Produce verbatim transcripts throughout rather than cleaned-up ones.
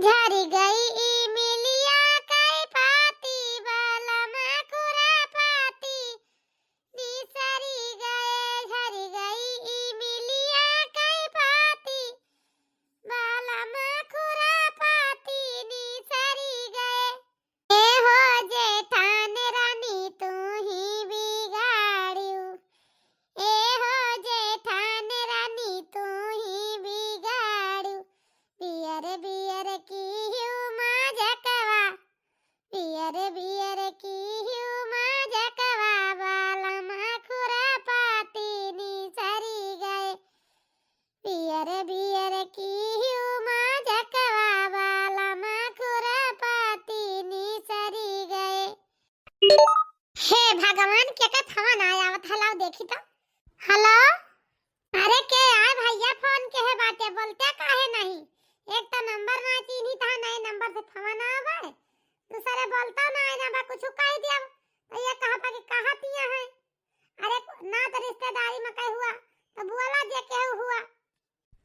झरि गई इमिलिया कै पाती, बलमा खुरापाती निसरि गए। झरि गई इमिलिया कै पाती, बलमा खुरापाती निसरि गए। ए हो जेठान रानी तू ही बिगाड़िउ, ए हो जेठान रानी तू ही बिगाड़िउ। बियर बियर किहिउ मजकवा, बियर बियर किहिउ मजकवा, बलमा खुरापाती निसरि गए। बियर बियर किहिउ मजकवा, बलमा खुरापाती निसरि गए। हे भगवान, केकर फोन आय आवत है, लाओ देखी तो। हेलो, अरे के आय भैया, फोन केहे बाटे, बोलते काहे नहीं? एक तो नंबर ना चिन्ही था, नए नंबर से फोन आवे, दूसरे बोलता ना है ना बा, कुछ कह दिया तो ये कहा पा कि कहा तिया है। अरे ना तो रिश्तेदारी में कहीं हुआ तो बोला जे केहू हुआ।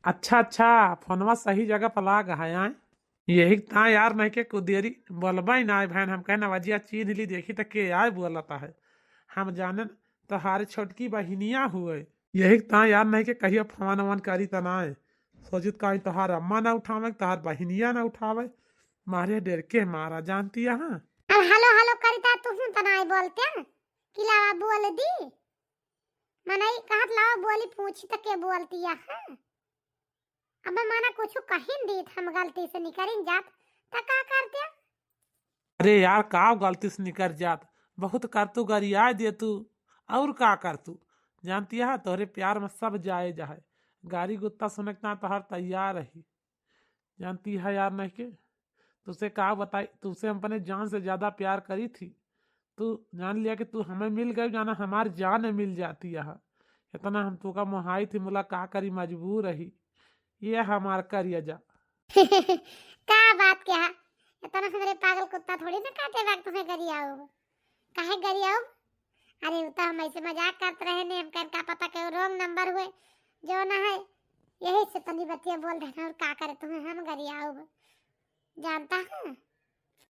अच्छा अच्छा, फोनवा सही जगह पर लाग है आय। यही ता यार नहीं के कुदेरी बोलबा ही ना आय भैन, हम कहना वजिया चीन्ह ली देखी त के आय बोलता है। हम जाने तोहार छोटकी बहिनिया हुए। यही ता यार नहीं के कहिया फोन वोन करी त ना आय। सोचित का तोहार अम्मा ना उठावे, तोहार बहिनिया ना उठावे, मारे डर के मारा जानती यहाँ। अब हेलो हेलो करी ता तू हूँ त ना आय बोलते कि लावा बोल दी। मनई कहत लावा बोली पूछी त के बोलती यहाँ। अब माना कुछ कहिन दीत हम गलती से निकरिन जात त का करते? अरे यार, का गलती से निकर जात, बहुत कर तू गरिया दे तू, और का कर तू। जानती है तोहरे प्यार में सब जायज है, गारी गुत्ता सुने के ना तोहर तैयार रही। जानती है यार नहीं के, तुझसे का बताई, तुझसे हम अपने जान से ज्यादा प्यार करी थी। तू जान लिया कि तू हमें मिल गई, जाना हमार जान मिल जाती है। इतना हम तू का मोहाई थी, मुला का करी, मजबूर रही। ये हमार करिया जा। का बात क्या है? इतना हमरे पागल कुत्ता थोड़ी ना काटे बा कि तुम्हें गरियाओ। काहे गरियाओ? अरे उ तो हम ऐसे मजाक करत रहे ने, हम कहन का पता के रॉन्ग नंबर हुए, जो ना है, यही से तनी बतिया बोल देना और का करे तुम्हें हम गरियाओ। जानता है,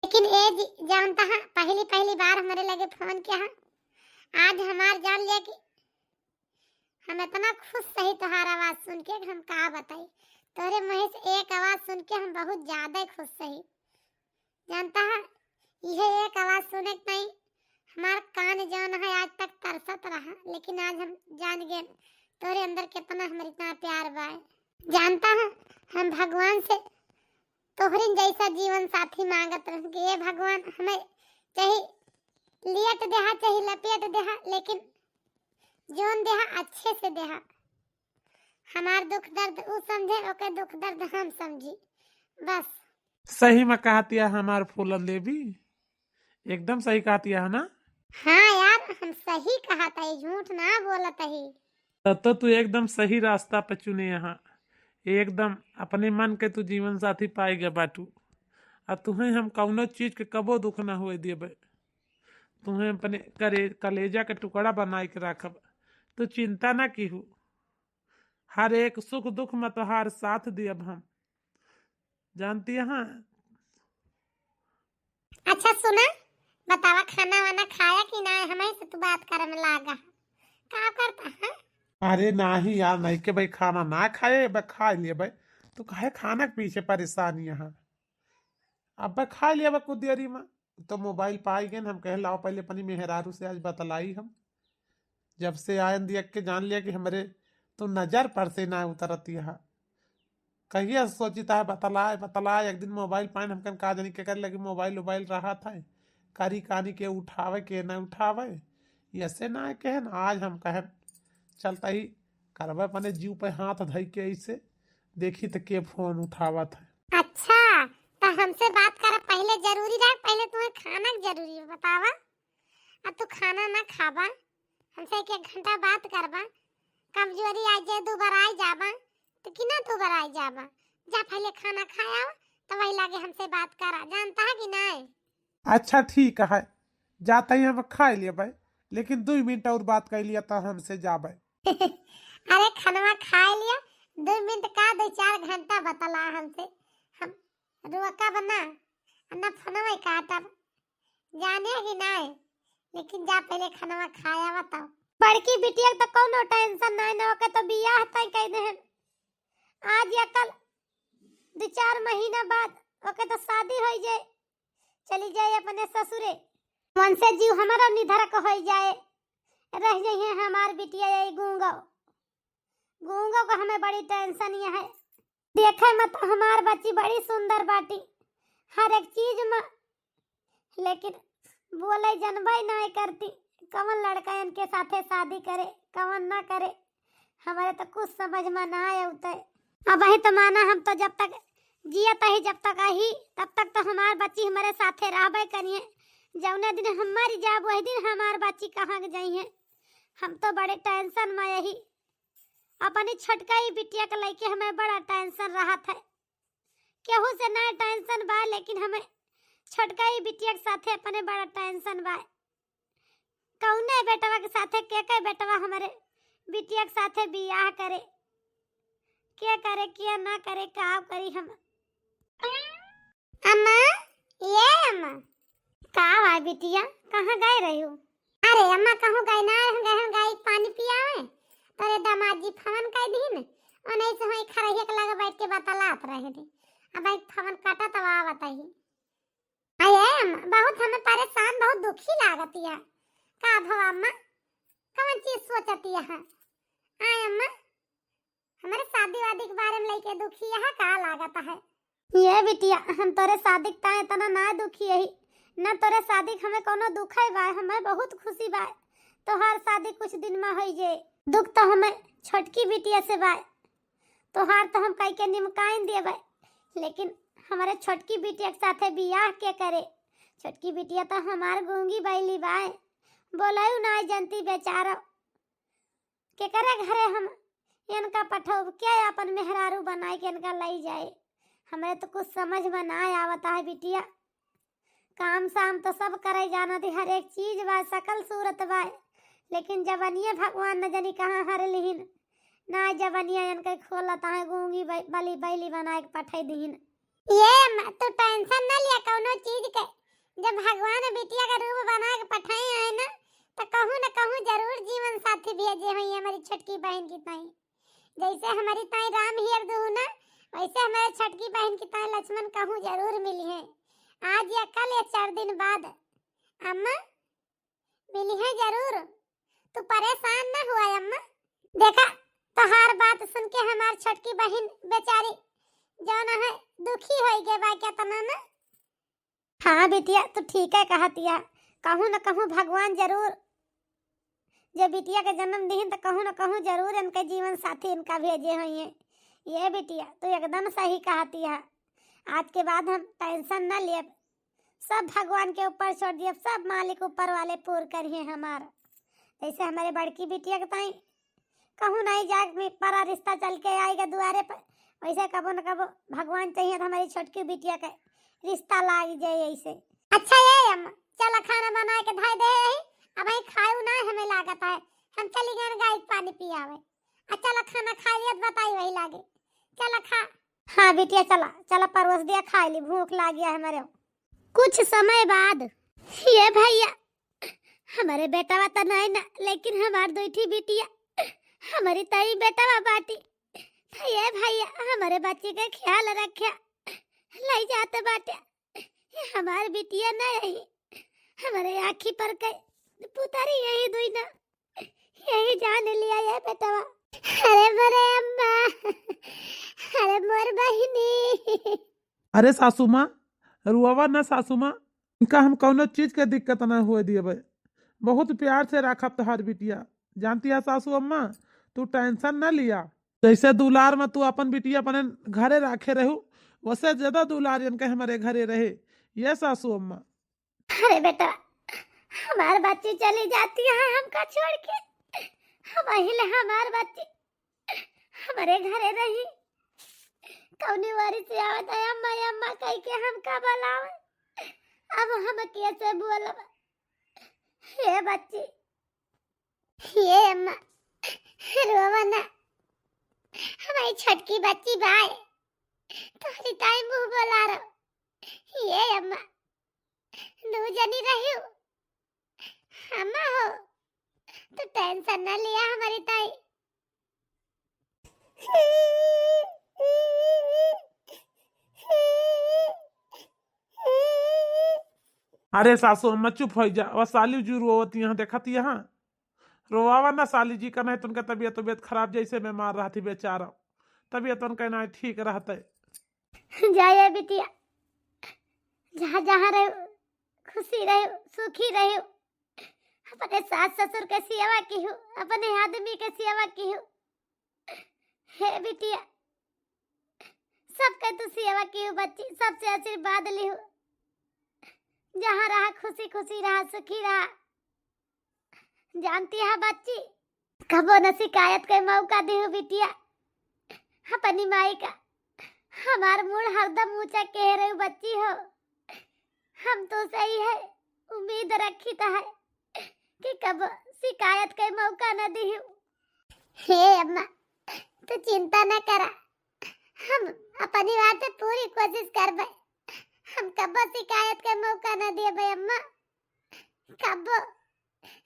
लेकिन ए जी, जानता है, पहली पहली बार हमरे लगे फोन किया है। आज हमार जान लिया कि हम इतना खुश सही तोहार आवाज सुन के कि हम का बताई। तोहरे मुँह से एक आवाज सुन के हम बहुत ज्यादा खुश सही। जानता है, यह एक आवाज सुने के नहीं हमार कान जौन है आज तक तरसत रहा, लेकिन आज हम जान गए तोहरे अंदर कितना हमर इतना प्यार बा। जानता है, हम भगवान से तोहरिन जैसा जीवन साथी मांगत रहन कि हे भगवान, हमें चाहे लियट देहा, चाहे लपेट देहा, लेकिन जौन देहा अच्छे से देहा। हमार दुख दर्द उ समझे, ओके दुख दर्द हम समझी, बस। सही में कहतिया हमार फूलन देवी, एकदम सही कहतिया है ना? हाँ यार, हम सही कहत ही, झूठ ना बोलत ही। तब तो तू एकदम सही रास्ता पे चुने यहाँ, एकदम अपने मन के तू जीवन साथी पाए गए बाटू। आ तुहें हम कौनो चीज के कबो दुख ना हुए देबे, तुहें अपने करे कलेजा के टुकड़ा बनाए के रखब। तू चिंता ना कीहू, हर एक सुख दुख में तोहार साथ दियब हम। जानती हैं? अच्छा सुना, बतावा खाना वाना खाया कि ना? हमें से तू बात करे में लागा, का करता है? अरे नाही यार, नहीं के भाई खाना ना खाए, बे खा लिए भाई। तू काहे खाना के पीछे परेशान यहाँ? अब बे खा लिया बे कुछ देरी में। तो मोबाइल पाई गए, हम कहे लाओ पहले अपनी मेहरारू से आज बतलाई हम। जब से आयन दिया के जान लिया कि हमरे तो नजर पर से ना उतरती है। कहिया सोचिता है बतलाए बतलाए, एक दिन मोबाइल पाइन हमकन का जानी के कर लगे मोबाइल उबाइल रहा था, करी कानी के उठावे के ना उठावे। ऐसे ना कहे ना, आज हम कहे चलता ही करबे अपने जीव पे हाथ धई के ऐसे, देखी तो के फोन उठावत है। अच्छा, तो हमसे बात कर पहले जरूरी रहा, पहले तुम्हें खाना के जरूरी है, बतावा। अब तू खाना ना खाबा, हमसे एक एक घंटा बात करबा, कमजोरी आ जाए, दो बार आई जाबा, तो कि ना दो बार आई जाबा। जा पहले खाना खाया, तो वही लागे हमसे बात करा, जानता है कि नहीं? अच्छा ठीक है, जाता ही हम खा लेबै, लेकिन दो मिनट और बात कर लिया तो हमसे जाबै। अरे खनवा खा लिया, दो मिनट का, दो चार घंटा बतला हमसे, हम रोकब ना, ना फोनवा काटब, जाने ही नाय, लेकिन जा पहले खानवा खाया बताओ। बड़की बिटिया के तो कौनो tension नाय, ना ओके तो बियाह तय कई देहन। आज या कल दो चार महीना बाद ओके तो शादी होई जाए, चली जाए अपने ससुरे। मन से जीव हमारा निधरक होई जाए, रह जाइए हमार बिटिया यही गूंगो। गूंगो का हमें बड़ी tension ये है। देखे में तो हमार बच्ची बड़ी सुंदर बाटी, हर एक चीज में, लेकिन बोले जनबे नाय करती, कवन लड़का इनके साथे शादी करे, कवन ना करे, हमारे तो कुछ समझ में ना आवत है। अबहीं तो माना हम तो जब तक जियत ही, जब तक आही, तब तक तो हमार बच्ची हमारे साथे रहबे करिए। जौने दिन हम मर जाब, वही दिन हमार बच्ची कहाँ के जाइए। हम तो बड़े tension में यही, अपनी छोटका ही बिटिया के लेके हमें बड़ा tension रहत है। केहू से ना tension बा, लेकिन हमें छोटका ही बिटिया के साथे अपने बड़ा tension बा। कौने बेटवा के साथे, के के बेटवा हमारे बिटिया के साथे बियाह करे, के करे, के ना करे, का करी हम। अम्मा, ये अम्मा। का बा बिटिया, कहाँ गए रही हो? अरे अम्मा, कहूँ गए ना, हम गए, हम गए पानी पियावे, तोरे दामाद जी फोन कर दीन, ओने से होई खरहिया के लगे बैठ के बतलात रहे थे। अब भाई फोन काटा तब आवत ही। अये अम्मा, बहुत हमें परेशान, बहुत दुखी लागत या। का भवा अम्मा, कौन चीज सोचत या है? आय अम्मा, हमारे शादी वादी के बारे में लेके दुखी यहाँ का लागत है? ये बिटिया, हम तोरे शादी के ताए इतना ना दुखी यही, न तोरे शादी के हमें कोनो दुख है बाय, हमें बहुत खुशी बाय। तोहार शादी कुछ दिन में होई जे। दुख तो हमें छोटकी बिटिया से बाय, तोहार तो हम कह के निमकाइन देबे, लेकिन हमारे छोटकी बिटिया के साथे बियाह के करे? छोटकी बिटिया तो हमार गूंगी बैली बाय, बोलऊ ना जनती बेचारा। केकरे घरे हम इनका पठौब, के अपन मेहरारू बनाए के इनका लई जाए? हमरे तो कुछ समझ में ना आवत है बिटिया। काम साम तो सब करे जानत ही, हर एक चीज बा, सकल सूरत बा, लेकिन जबनिया भगवान न जानी कहाँ हर लिहिन। ना जबनिया इनके खोलत है, गूंगी बै-, बली बैली बनाए के पठाई दिहिन। ये अम्मा, तू tension न लिया कौनो चीज के। जब भगवान बिटिया का रूप बना के पठाए हैं ना, तो कहूँ न कहूँ जरूर जीवन साथी भेजे होइहैं हमारी छोटकी बहन की ताई। जैसे हमारी ताई राम हियर दुहू ना, वैसे हमारे छोटकी बहन की ताई लक्ष्मण कहूँ जरूर मिलिहैं। आज या कल या चार दिन बाद। अम्मा, मिलिहैं जरूर, तू परेशान न हुआ अम्मा। देखा, तोहार बात सुन के हमार छोटकी बहिन बेचारी जौन है दुखी होई गे बा केतना न। हाँ बिटिया, तू ठीक है कहतिया, कहूँ न कहूँ भगवान जरूर, जे बिटिया के जन्म दिहिन त कहूँ न कहूँ जरूर इनके जीवन साथी इनका भेजे होइहैं। ये बिटिया, तू एकदम सही कहतिया, आज के बाद हम tension न लेब, सब भगवान के ऊपर छोड़ दिए, सब मालिक ऊपर वाले पूर करिहैं हमार। जैसे हमारे बड़की बिटिया के ताई कहूँ नहीं जाए, परा रिश्ता चल के आएगा दुआरे पर, वैसे कबो न कबो भगवान चाहिए तो हमारी छोटकी बिटिया के रिश्ता लाग जाए ऐसे। अच्छा ये अम्मा, चला खाना बना के धर दे यही, अब आई खाऊ ना हमें लागत है, हम चली गए गाय के पानी पियावे। अच्छा चला खाना खा लिया तो बताई वही लागे, चला खा। हाँ बिटिया, चला, चला परोस दिया, खाई ली, भूख लाग गया है हमारे। कुछ समय बाद, ये भैया, हमारे बेटवा तो नहीं ना, लेकिन हमार दो ठी बिटिया, हमारी तई बेटवा बाटी। तो ये भैया, हमारे बच्ची के ख्याल रख्या, लई जाते बाटे। ये हमार बिटिया ना यही, हमारे आँखी पर के पुतरी यही दुई ना, यही जान लिया ये बेटवा। अरे मोरे अम्मा, अरे मोर बहिनी। अरे सासू माँ, रुआवा ना सासू माँ, इनका हम कौनो चीज के दिक्कत ना हुए दिए भाई, बहुत प्यार से राखब तोहार बिटिया, जानती है सासू अम्मा, तू tension ना लिया। जैसे दुलार में तू अपन बिटिया अपने घरे राखे रहू, वैसे ज्यादा दुलार इनके हमारे घरे रहे, ये सासू अम्मा। अरे बेटा, हमार बच्ची चली जाती है हमका छोड़ के, हम अहिले हमार बच्ची हमारे घरे रही, कौनी वारी से आवत है अम्मा अम्मा कह के हमका बुलावे, अब हम कैसे बोलब? हे बच्ची, हे अम्मा, रोवा ना, हमारी छोटकी बच्ची बाय, तोहरी ताई मुँह बोला रहो, अम्मा, दू जनी रहियो। अम्मा हो, तू टेंशन ना लिया हमारी ताई। अरे सासू अम्मा चुप होइ जा, वह साली जू रोवत यहाँ देखत यहाँ। रोवावा ना साली जी का, नहीं तो उनका तबीयत, तबीयत खराब जैसे बीमार रहती बेचारा, तबीयत उनका नहीं ठीक रहते। जाए बिटिया, जहाँ जहाँ रहो, खुशी रहो, सुखी रहो, अपने सास ससुर के सेवा किहु, अपने आदमी के सेवा किहु। हे बिटिया, सबके तू सेवा किहु बच्ची, सबसे आशीर्वाद लिहु। जहाँ रहा खुशी खुशी रहा, सुखी रहा। जानती है बच्ची, कबो न शिकायत के मौका दिहु बिटिया अपनी माई का। हमार मूड़ हरदम ऊंचा के रहू बच्ची हो। हम तो सही है, उम्मीद रखी तो है कि कबो शिकायत के मौका न दिहु। हे अम्मा, तू चिंता न करा, हम अपनी बात पूरी कोशिश करबे। हम कबो शिकायत के मौका न देबे अम्मा, कबो।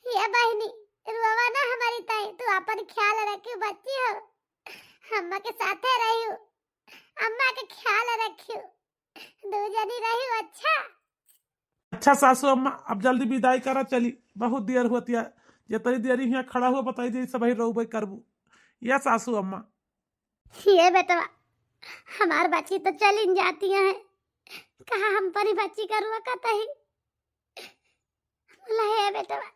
ये बहिनी, रोवा ना हमारी ताई, तू अपन ख्याल रखियो बच्ची हो, अम्मा के साथे रहियो, अम्मा के ख्याल रखियो, दू जनी रहियो। अच्छा। अच्छा सासू अम्मा, अब जल्दी विदाई करा, चली, बहुत देर होती है। जितनी देर यहाँ खड़ा हुआ बताई दी, सब ही रोबे करबू। या सासू अम्मा। ये बेटवा, हमार बच्ची तो चली जाती है, कहा हम परी बच्ची का रुआ कतही। बोला, हे बेटवा,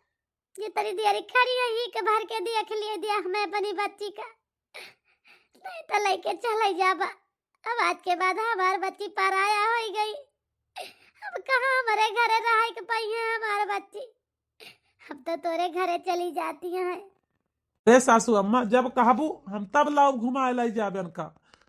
जितनी देर खड़ी है, ही के भर के देख लिए दिया हमें अपनी बच्ची का, नहीं तो लेके चले जाबा। अब आज के बाद हमार बच्ची पराया हो गई। अब कहाँ हमारे घरे रहे के पाई है हमार बच्ची? अब तो तोरे घरे चली जाती है। अरे सासू अम्मा, जब कहबू हम तब लाओ घुमाए लाई जाबे इनका,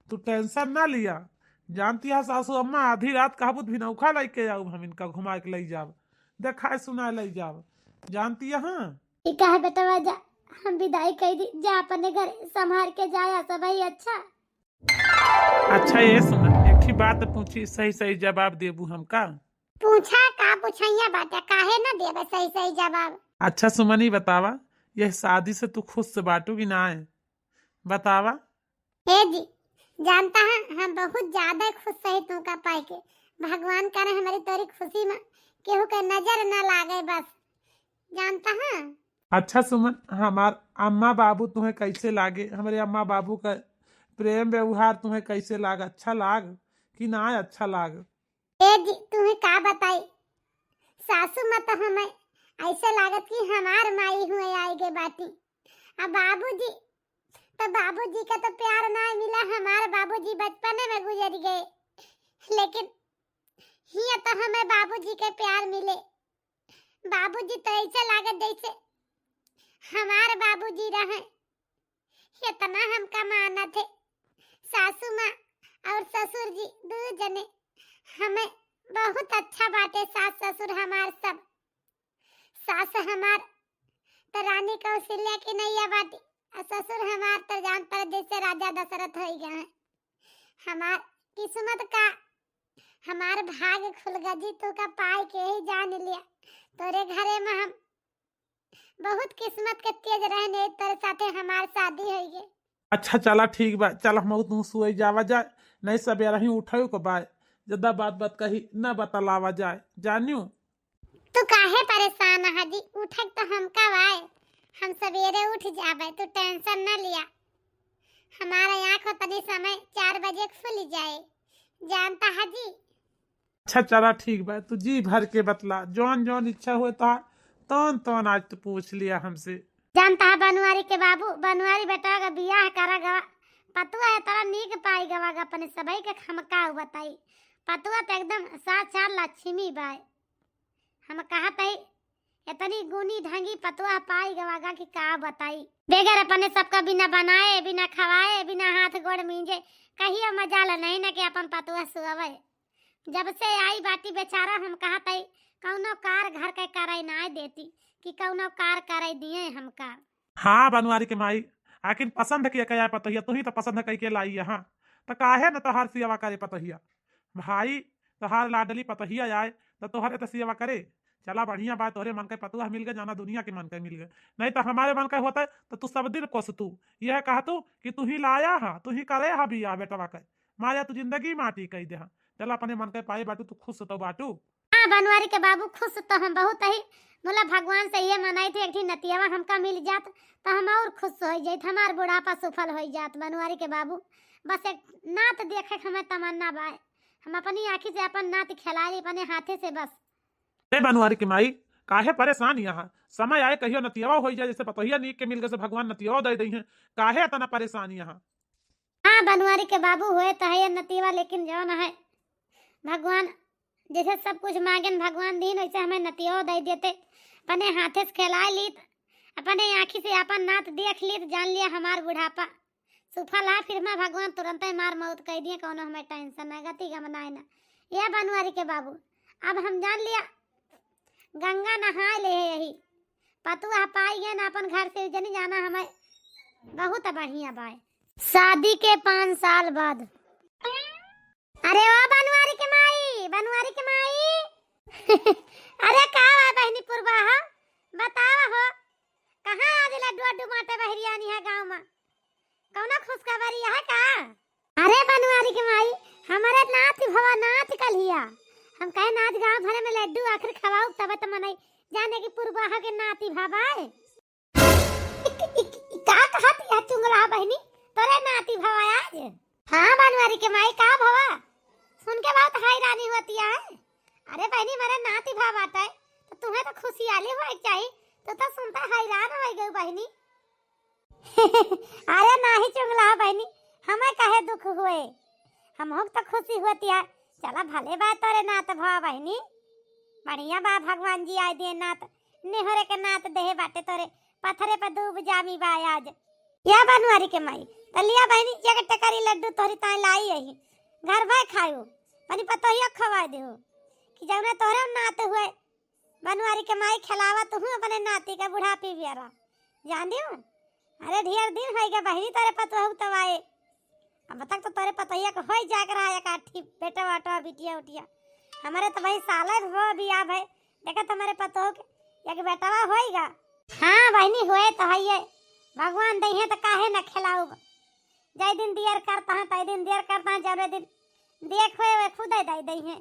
तू टेंशन ना लिया। जानती है सासू अम्मा, आधी रात कहबू तो भिनौखा लेके आऊ हम इनका घुमाए के ले जाब, देखाए सुनाए ले जाब। जानती है हाँ? ई कहे बेटवा जा, हम विदाई कह दी, जा अपने घर संभाल के जाया सब ही। अच्छा। अच्छा ये सुना, एक ही बात पूछी, सही सही जवाब देबू हमका। पूछा का पूछैया बाटे, काहे ना देबे सही सही जवाब। अच्छा सुमन, ई बतावा, यह शादी से तू खुश से बाटू कि ना है? बतावा। ए जी, जानता है हम बहुत ज्यादा खुश सही तू का पाए के। भगवान करे हमारी तोरी खुशी में केहू के नजर ना लागे बस। जानता है? अच्छा सुमन, हमार अम्मा बाबू तुम्हें कैसे लागे? हमारे अम्मा बाबू का प्रेम व्यवहार तुम्हें कैसे लाग? अच्छा लाग कि ना अच्छा लाग? ए जी, तुम्हें का बताई, सासू माँ तो हमें ऐसे लागत कि हमार माई हुए आए गे बाटी। अब बाबूजी, तो बाबूजी का तो प्यार ना मिला, हमार बाबूजी बचपने में गुजर गए, लेकिन हिया तो हमें बाबूजी के प्यार मिले। बाबूजी तो ऐसे लागत जैसे हमार बाबूजी रहे। इतना हमका मानत है। सासू माँ और ससुर जी दू जने हमें बहुत अच्छा बाटे, सास ससुर हमार सब। सास हमार तो रानी कौशल्या की नैया बाटी, और ससुर हमार तो जान पर जैसे राजा दशरथ हो गया है। हमार किस्मत का, हमार भाग खुल गजी, तू का पाए के ही जान लिया। तोरे घरे में हम बहुत किस्मत के तेज रहने, तोरे साथे हमार शादी होई गे। अच्छा चला ठीक बा, चल हम तू सोई जावा जाए, नहीं सवेरा ही उठाऊ को बाय, ज्यादा बात बात कही ना बतलावा जाए, जानियो। तू काहे परेशान है जी, उठक तो हमका बाय, हम सवेरे उठ जाबे, तू टेंशन ना लिया। हमारा आँख उतनी समय चार बजे खुल जाए, जानता है जी। अच्छा चला ठीक बा, तू जी भर के बतला, जौन जौन इच्छा होए तो तौन तौन आज तू पूछ लिया हमसे। जानता है बनवारी के बाबू, बनवारी बेटा का बियाह करा गवा, पतुआ है तोरा नीक पाई गवा गा, अपने सबई के खमका बताई, पतुआ तो एकदम साक्षात लक्ष्मी बाय। हम कहत हई, इतनी गुनी ढंगी पतुआ पाई गवा गा कि का बताई। बेगर अपने सबका बिना बनाए, बिना खवाए, बिना हाथ गोड़ मींजे, कहियो मजाल नहीं न कि अपन पतुआ सुअवे। जब से आई बाटी बेचारा, हम कहत हई, कौनो कार घर के कराई ना देती कि कौनो कार कराई दिए हमका। हाँ बनवारी के माई, आखिर पसंद किया कया पतोहिया, तू ही तो पसंद कई के लाई यहाँ, तो काहे न तोहार सियावा करे पतोहिया। भाई, तोहार लाडली पतोहिया आए, त तोहरे त सेवा करे। चला बढ़िया बात, तोहरे मन के पतोह मिल गए, जाना दुनिया के मन के मिल गए। नहीं त हमारे मन के होता, त तू सब दिन कोसतू, यह कहतू कि तू ही लाया हा, तू ही करे हा बियाह बेटवा के। माया तू जिंदगी माटी कई दे हा। चला अपने मन के पाए बाटू, तू खुश तो बाटू। हाँ, बनवारी के बाबू, खुश तो हम बहुत ही। बोला, भगवान से ये मनाई थी, एक ठी नतियावा हमका मिल जात, त हम और खुश होइ जाइत, हमार बुढ़ापा सुफल होइ जात। बनवारी के बाबू, बस एक नात देखे के हमें तमन्ना बाय, हम अपनी आँखी से अपन नात खेला ली, अपने हाथे से बस। ए बनवारी के माई, काहे परेशान यहाँ? समय आए कहियो नतियावा होइ जाए, जैसे पतोहिया नीक के मिल गए से भगवान नतियावा दे दई हैं, काहे इतना परेशान यहाँ? हाँ, बनवारी के बाबू, होए त है ये नतियावा, लेकिन जौन है भगवान जैसे सब कुछ मांगेन भगवान दीन, वैसे हमें नतियो दे देते। अपने हाथे से खेलाए लीत, अपने आँखी से अपन नात देख लीत, जान लिया हमार बुढ़ापा सुफल है। फिर मैं भगवान तुरंत ही मार मौत कह दिए, कौनो हमें टेंशन ना, गति गम ना है ना। ये बनवारी के बाबू, अब हम जान लिया गंगा नहाए ले है यही पतुआ पाई गए ना अपन घर से, जनी जाना हमें बहुत बढ़िया बाय। शादी के पाँच साल बाद। अरे ओ बनवारी के माई, बनवारी के माई। अरे का बा बहिनी पुरबाहा, बतावा हो, कहाँ आज लड्डू अड्डू बांटे बहरियानी है गाँव में, कौनो खुशखबरी है का? अरे बनवारी के माई, हमारे नाती भवा नात कलिया, हम कहे नाच गाँव भरे में लड्डू आखिर खवाऊ तब त मनई जाने की पुरबाहा के नाती भवा है। इ, इ, इ, का कहत या चुंगला बहिनी? तोरे नाती भवा आज? हाँ, बनवारी के माई, का भवा? सुन के बहुत हैरानी होती है। अरे बहिनी, मरे नाती भवा बाटे, तो तुम्हें तो खुशियाली होए के चाही। तू तो सुनता हैरान हो गई बहिनी। अरे नाही चुंगला बहिनी, हमें काहे दुख हुए? हमहू के तो खुशी होती है। चला भले बा तोरे नात भवा बहिनी, बढ़िया बा, भगवान जी आए दिए नात, नेहरे के नात देहे बाटे तोरे, पत्थरे पे दूब जामी बा आज। या बनवारी के माई, त लिया बहिनी, एक टकरी लड्डू तोहरी ताई लाई यही, घर भर खायो, अपनी पतोहिया खवाए देहो, कि जौने तोहरे नात हुए, बनवारी के माई खेलावा तुहू अपने नाती के बुढ़ापी बेरा, जान दियो। अरे ढेर दिन होई गए बहिनी तोरे पतोहू तब आए, अब तक तो तोरे पतोहिया के होई जाग रहा है काठी बेटा वाटा बिटिया उटिया, हमारे तो भाई साले हो बियाह भए, देखा तुम्हारे पतोह के एक बेटवा होएगा। हाँ बहिनी, होए तो है ये, भगवान दइहे तो काहे न खिलाऊब। जय दिन दियर करता है, तय दिन दियर करता है, जौने दिन देख होए वे खुदे दे दइहे।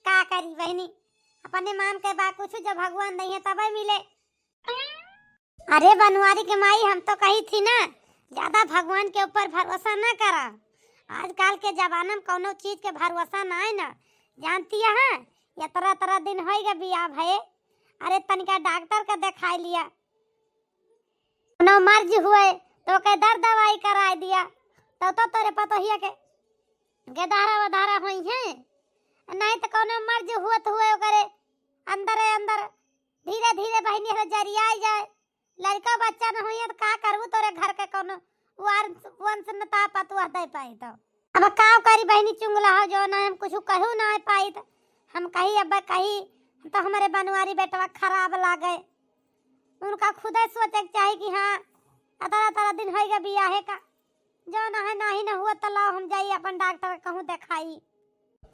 का करी बहिनी, अपने मान के बा कुछ, जब भगवान दइहे तबे मिले। अरे बनवारी के माई, हम तो कही थी ना, ज्यादा भगवान के ऊपर भरोसा ना करा। आजकल के जमाना में कौनो चीज के भरोसा ना है ना, जानती है, इतना इतना दिन होई गए बियाह भए। अरे तनिका डॉक्टर का दिखाई लिया, कौनो मर्ज हुए तो के दर दवाई कराई दिया, तो, तो तोरे पतोहिया के गेदहरा वदहरा होई है, नहीं तो कौनो मर्ज हुए तो हुए ओकरे अंदरे अंदर धीरे धीरे बहिनी हर जरियाई जाए, लड़का बच्चा न होइए तो का करबू, तोरे घर के कौनो वार-, वंश न ता पतुआ दे पाई तो। अब का करी बहिनी चुंगला हो, जो ना हम कुछ कहू ना पाई तो हम कही, अब कही तो हमारे बनवारी बेटवा खराब लागे। उनका खुदे सोचे के चाही कि हाँ, अतरा अतरा दिन होई गए बियाहे का, जो ना है नाही न हुआ तो लाओ हम जाई अपन डॉक्टर कहूँ दिखाई।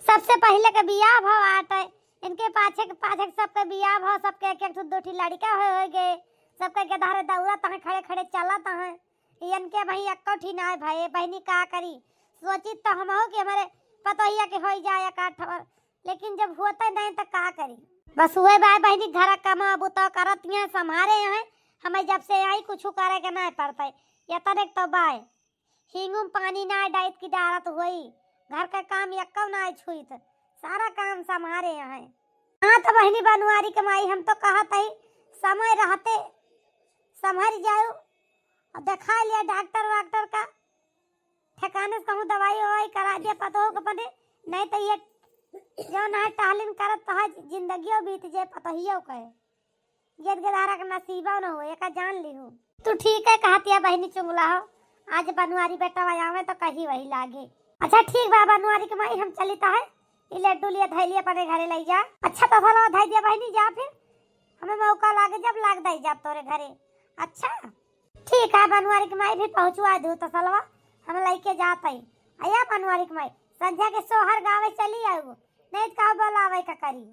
सबसे पहिले के बियाह भव आटे, इनके पाछे के पाछे के सबके बियाह भव, सबके एक एक ठो दो ठी लड़का हो, हो गए, सबके गेदहरे दौड़त हैं, खड़े खड़े चलत हैं। इनके भाई एक्को ठी नाय भए, बहिनी का करी? सोची तो हम हो कि हमारे पतोहिया के होई जाए एक आठ ठो, लेकिन जब होते नहीं तो का करी? बस हुए बाय बहिनी, घर कमा बुता करत हैं, संभारे हैं, हमें जब से आई कुछ करे के नहीं पड़ते, ये तनिक तो बाय। हींगू में पानी ना डाइत की डारत होई, घर का काम यक्कौ ना छुइत, सारा काम संभारे हैं। हाँ तो बहिनी बनवारी के माई, हम तो कहत हई समय रहते संभर जाओ और दिखा लिया डॉक्टर वाक्टर का, ठिकाने से कहूँ दवाई ववाई करा दिया पतोह के अपने, नहीं तो ये जो ना टहलिन करत तहा जिंदगियों बीत जाए पतोहियों के। गेद गेदारा के नसीबा न हो, एका जान लिहू। तू ठीक है कहतिया बहिनी चुंगला हो, आज बनवारी बेटा आवे तो कही वही लागे। अच्छा ठीक बा बनवारी के माई, हम चलित है, ई लड्डू लिए धैली अपने घरे ले जा। अच्छा तो भला धै दिया बहिनी, जा फिर, हमें मौका लागे जब लाग दई जा तोरे घरे। अच्छा ठीक है बनवारी के माई, फिर पहुँचवा दू तसलवा, हम लइके जात है। अया बनवारी के माई, संझा के सोहर गावे चली आऊ, नहीं तो का बोलावे का करी।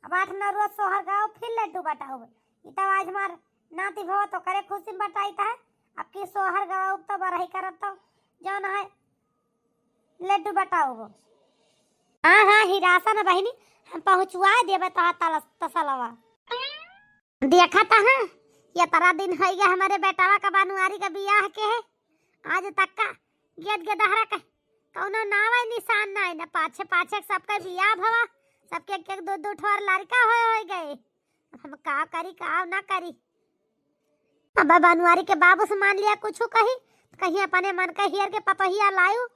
अब आठ नौ रोज सोहर गाओ, फिर लड्डू बटाओ। ई तो आज हमार नाती भवा तो करे खुशी में बटाई है। अब की सोहर गाओ तो बरही करब तो जौन है लड्डू बटाओ। हाँ, हाँ, हिरासा न बहिनी, हम पहुँचवा देबे तोहार तलस-, तसलवा। देखा त है, यतरा दिन होइ गया हमरे बेटवा का बनवारी का बियाह के है, आज तक का गेद गेदहरा के कौनो नावे निशान नाई, न पाछे पाछे सबके बियाह भवा, सबके एक एक दो दो ठोर लड़का होए होए गए। अब हम का करी, का ना करी। अब बनवारी के बाबू से मान लिया कुछ कही, तो कहीं अपने मन के हियर के पतोहिया लायू,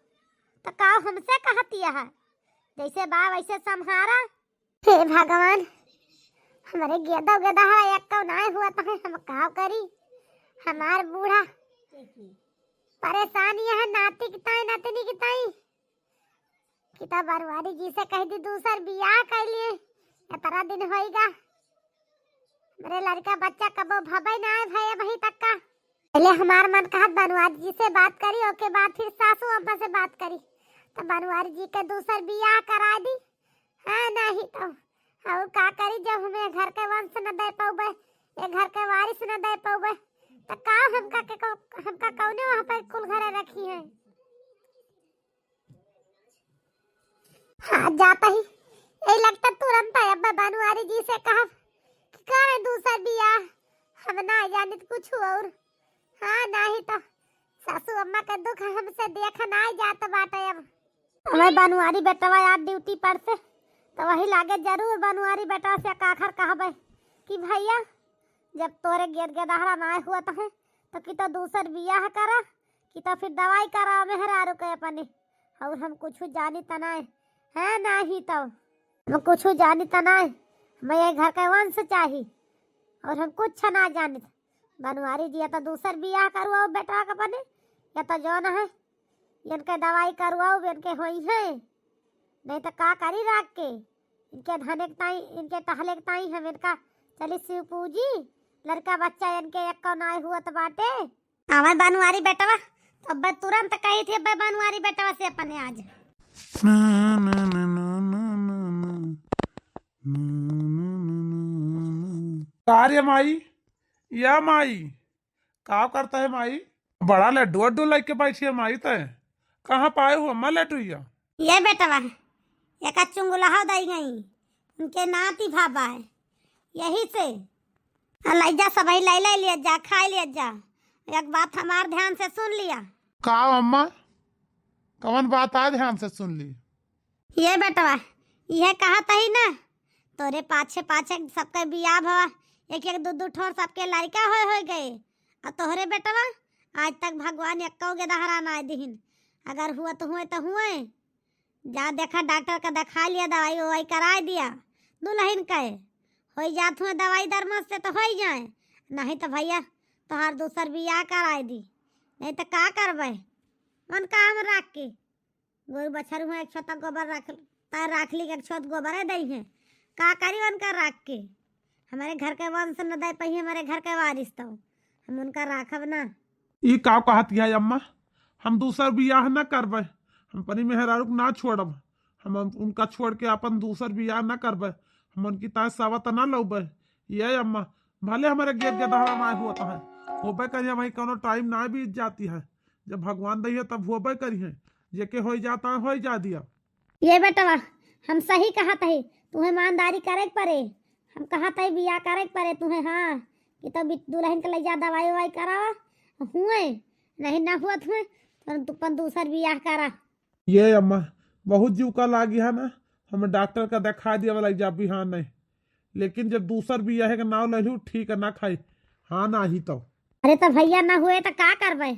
तो का हमसे कहती है, जैसे बा वैसे सम्हारा। हे भगवान, हमरे गेदो गेदहरा एक्को नाय हुआ तो हम का करी? हमार बूढ़ा परेशान यह नाती की ताई, नतनी की ताई, कि तो बनवारी जी से कह दी दूसर बियाह कर लिए, इतना दिन होइगा, हमरे लड़का बच्चा कबो भबे ना आए भए अबही तक का। पहले हमार मन कहत बनवारी जी से बात करी, ओके बाद फिर सासू अम्मा से बात करी, तो बनवारी जी के दूसर बियाह करा दी। हाँ, नहीं तो और का करी, जब हमें घर के वंश न दे पौबे, ये घर के वारिस न दे पौबे, तो का हमका के कौ-, हमका कौने वहाँ पर कुल घरे रखी है? हाँ, जाता ही यही लगता तुरंत अब बनवारी जी से कहब कि करे दूसर बियाह, हम ना जानित कुछ और। हाँ, नहीं तो सासू अम्मा के दुख हमसे देख ना जात बाटे अब। हमें बनवारी बेटवा यार ड्यूटी पर से, तो वही लागे जरूर बनवारी बेटवा से काखर कहबे कि भैया, जब तोरे गेद गेदहरा ना हुआ तो है, तो कि तो दूसर बियाह करा, कि तो फिर दवाई करा मेहरारू के अपने। और हम कुछ जानी त नाय, है नाही तो हम कुछ जानी त नाय, हमें ये घर के वंश चाही, और हम कुछ ना जानित। बनवारी जी या तो दूसर बियाह करवाओ बेटवा के अपने, या तो जौन है इनके दवाई करवाओ, इनके होई है, नहीं तो का करी राख के। इनके धने के ताई, इनके टहले के ताई हम इनका चली शिव पूजी, लड़का बच्चा इनके एक्को नाय हुअत बाटे। हमें बनवारी बेटवा, तो अब्बे तुरंत कही थी, अब्बे बनवारी बेटवा से अपने आज। का रे माई, या माई, का करता है माई? बड़ा लड्डू वड्डू लेके बैठी है माई तय। कहाँ पाए हो अम्मा लड्डू या? ये बेटवा, एका चुंगुलहा दई गई, उनके नाती भाबा है, यही से। आ, लै जा, सबही लै लै लिया जा, खाई लिया जा। एक बात हमार ध्यान से सुन लिया। का अम्मा, कवन बात आ ध्यान से सुन ली? ये बेटवा, यह कहत ही ना, तोरे पाछे पाछे सबके बियाह भवा, एक एक दू दू ठोर सबके लड़का होए होए गए, आ तोहरे बेटवा आज तक भगवान एक्को गेदहरा ना दिहिन। अगर हुआ तो हुए तो हुए, जा देखा डॉक्टर का देखा लिया, दवाई ववाई कराए दिया, दुल्हन के होई जात हुए दवाई दरमस से तो होई जाए, नहीं तो भैया तोहार दूसर बियाह कराए दी, नहीं तो का करबे? मन काम राख के गोरू बछरू हुए एक छोटा गोबर रख, तार राख ली के एक छोट गोबर है दई है, का करी उनका राख के? हमारे घर के वंश न दे पाई, हमारे घर के वारिस तो हम उनका राखब ना। ई का कहत है अम्मा? हम दूसर बियाह न करबे, हम अपनी मेहरारू के ना छोड़ब, हम उनका छोड़ के अपन दूसर बियाह न करबे, हम उनकी ताय सवत न लौबे। ये अम्मा, भले हमारे गेद गेदहरा ना हुआ तो है, होबे करिए, वही कोनो टाइम ना बीत जाती है, जब भगवान दइहे तब होबे करिए, जेके होई जाता है होई जा दिया। ये बेटवा, हम सही कहत है, तुम्हें ईमानदारी करे के परे, हम कहत है बियाह करे के परे तुम्हें, हाँ, कि तो बि-, दुल्हन के ले जा दवाई ववाई करावा, हुए, नहीं ना हुआ तुम्हें, तो तू अपन दूसर बियाह करा। ये अम्मा, बहुत जीव का लागी है ना, हम डॉक्टर का देखा दिया वाला जा बिहान नहीं, लेकिन जब दूसर बियाह के नाव ले लू, ठीक है ना खाई, हाँ ना ही तो। अरे तो भैया ना हुए तो का करबे,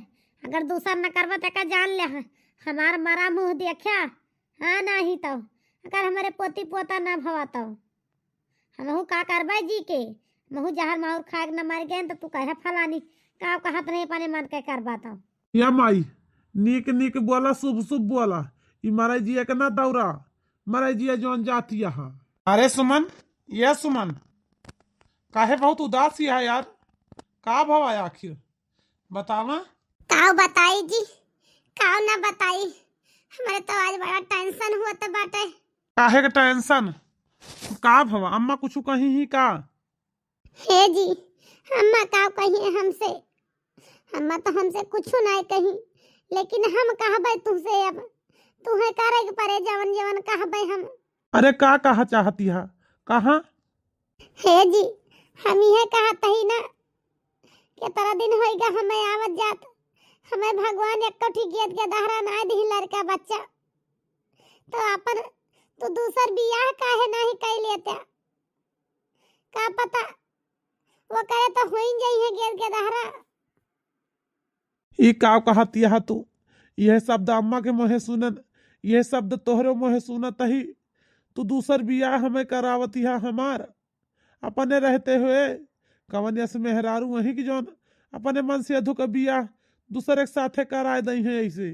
अगर दूसर न करबे तो का जान ले, हमार मरा मुँह देखा, हाँ ना ही तो, अगर हमारे पोती पोता ना भवा तो। हमहू का करबे जी के, हमहू जहर माहुर खाए के न मर गए, तो तू कहे फलानी का कहत नहीं, अपने मन के करबा तो। या माई, नीक नीक बोला, शुभ शुभ बोला, ई मरे जिया के ना दौरा, मरे जिया जौन जाती यहाँ। अरे सुमन, ये सुमन, काहे बहुत उदास ही है यार, का भवा आखिर, बतावा। का बताई जी, का ना बताई, हमरे तो आज बड़ा टेंशन हुआ तो बाटे। काहे के टेंशन? का भवा, अम्मा कुछ कही ही का? हे जी, अम्मा का कही हमसे? अम्मा तो हमसे कुछ नाहीं कही, लेकिन हम कहबे तुहसे अब, तुहे करे के परे जवन जवन कहबे हम। अरे का कहा चाहती हा, कहा? हे जी, हम इहे कहत ही ना, केतना दिन होइगा हमें आवत जात, हमें भगवान एक्को ठी गेद गेदहरा नाहीं दिही लड़का बच्चा, तो अपन तू दूसर बियाह काहे नाहीं कइ लेत्या? का पता, वो करे तो होई जाई है गेद गेदहरा। ई का कहतिया तू? यह शब्द अम्मा के मुँहे सुनन, यह शब्द तोहरे मुँहे सुनत ही। तू दूसर बियाह हमें करावतिहा हमार। अपने रहते हुए कवन यस मेहरारू वहीं की जौन अपने मन से अधु का बियाह दूसरे के साथे कराए दई है ऐसे।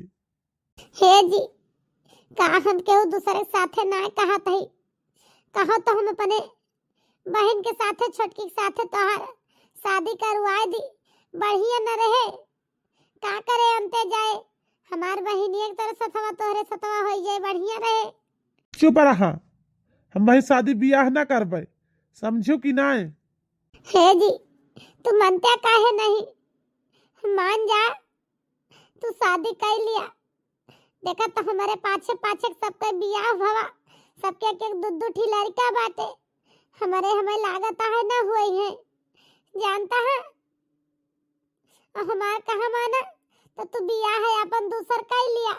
हे जी, का हम केहू दूसरे के साथे ना कहत ही? कहो तो हम अपने बहिन के साथे, छोटकी के साथे तोहार शादी करवाए दी, बढ़िया न रहे? का करे अंते जाए, हमार बहिन एक तरह सथवा तोहरे सथवा होई जाए, बढ़िया रहे। चुप रहा, हम भाई शादी बियाह ना करबे, समझू कि नाय? हे जी, तू मनते काहे नहीं? मान जा, तू शादी कर लिया। देखा तो हमारे पाछे पाछे सबके बियाह भवा, सबके एक एक दू दू ठी लड़का बाटे। हमारे हमें लागत है ना हुई है, जानता है? और हमार कहा माना, तो तू बियाह है अपन दूसर कर लिया।